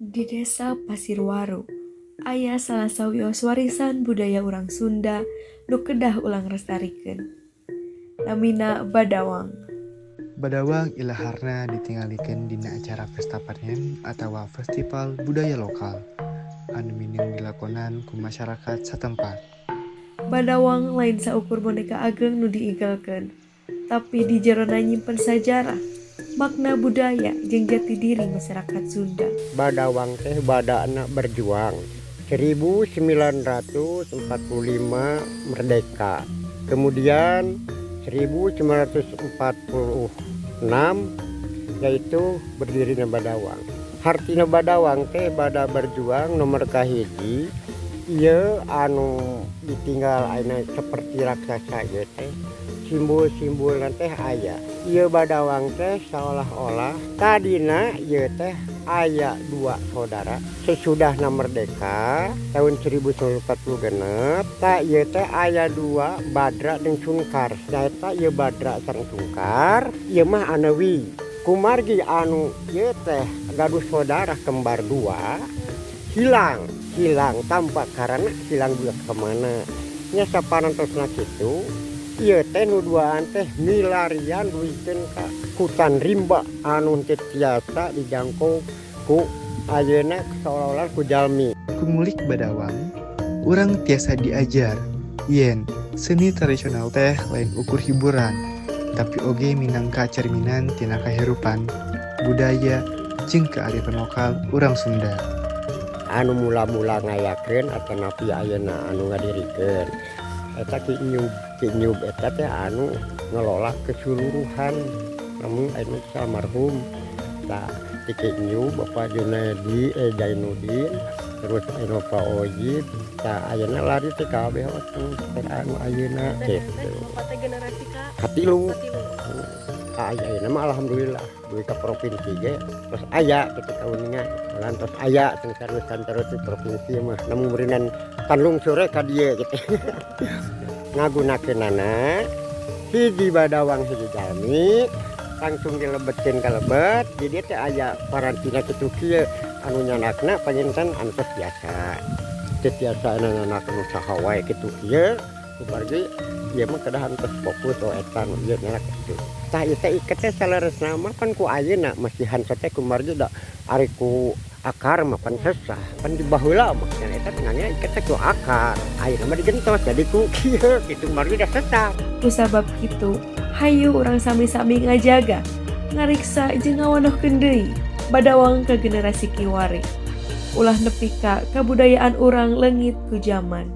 Di Desa Pasirwaru aya salah sawios warisan budaya urang Sunda nu kedah urang lestarikeun. Namina Badawang. Badawang ilaharna ditingalikeun dina acara pesta panen atawa festival budaya lokal anu mindeng dilakonan ku masyarakat satempat. Badawang lain saukur boneka ageng nu diigelkeun, tapi di jerona nyimpen sajarah, makna budaya jeung jati diri masyarakat Sunda. Badawang teh badana berjuang. 1945 merdeka. Kemudian 1946 yaitu berdirinya Badawang. Hartina Badawang teh bada berjuang nomor kahiji ieu anu ditinggal ayeuna seperti raksasa ieu teh simbol-simbol teh aya. Ieu Badawang teh seolah-olah tadina ieu teh aya dua saudara. Sesudahna merdeka tahun 1946 tah ieu teh aya dua, Badra jeung Sungkar. Nyaeta ieu Badra sareng Sungkar ieu mah anewi. Kumargi anu ieu teh gaduh saudara kembar dua hilang, hilang tanpa karena hilang juga kemana nya saparantosna kitu. Ieu teh nu duaan teh milarian duikeun ka hutan rimba anu teu tiasa dijangkau ku ayeuna seolah-olah ku jalmi. Ku ngulik Badawang, urang tiasa diajar yen seni tradisional teh lain ukur hiburan, tapi oge minangka cerminan tina kahirupan, budaya, jeung kearifan lokal urang Sunda. Anu mula-mula ngayakeun atanapi ayeuna anu ngadirikeun eta Ki Nyub. Ki Nyub eta teh anu ngelola keseluruhan, namun anu almarhum. Tah, ti Ki Nyub, Bapak Junaidi, eh, Jainuddin, terus anu Pak Ojib. Tah, ayeuna lari teh kabeh atuh teh anu ayeuna gitu. Bapak teh generasi ka katilu. Katilu. Aya ayeuna mah alhamdulillah dugi ka provinsi ge terus aya kitu kauninga lantos aya teu sarusan terus di provinsi mah, namun meureunan pan lungsur ka dieu gitu. Ngagunakeunana hiji badawang hiji jalmi langsung dilebetkeun ka lebet. Di dieu teh aya parantina kitu kieu anu nyanakna panginten anu tos biasa teu tiasa anu nyanak anu saha wae kitu kieu. Kumargi ieu mah kedah tos fokus, oh eta nu ieu nyanak kitu. Tah, ieu teh iket teh saleresna mah pan ku ayeuna masihan teh, kumargi da ari ku akar mah pan sesah pan di baheula mah nya eta teh nanya iket teh ku akar, ayeuna mah digentos jadi ku kieu kitu, kumargi da sesah. Kusabab kitu, hayu urang sami-sami ngajaga, ngariksa jeung ngawanohkeun deui Badawang ka generasi kiwari. Ulah nepi ka kabudayaan urang leungit ku jaman.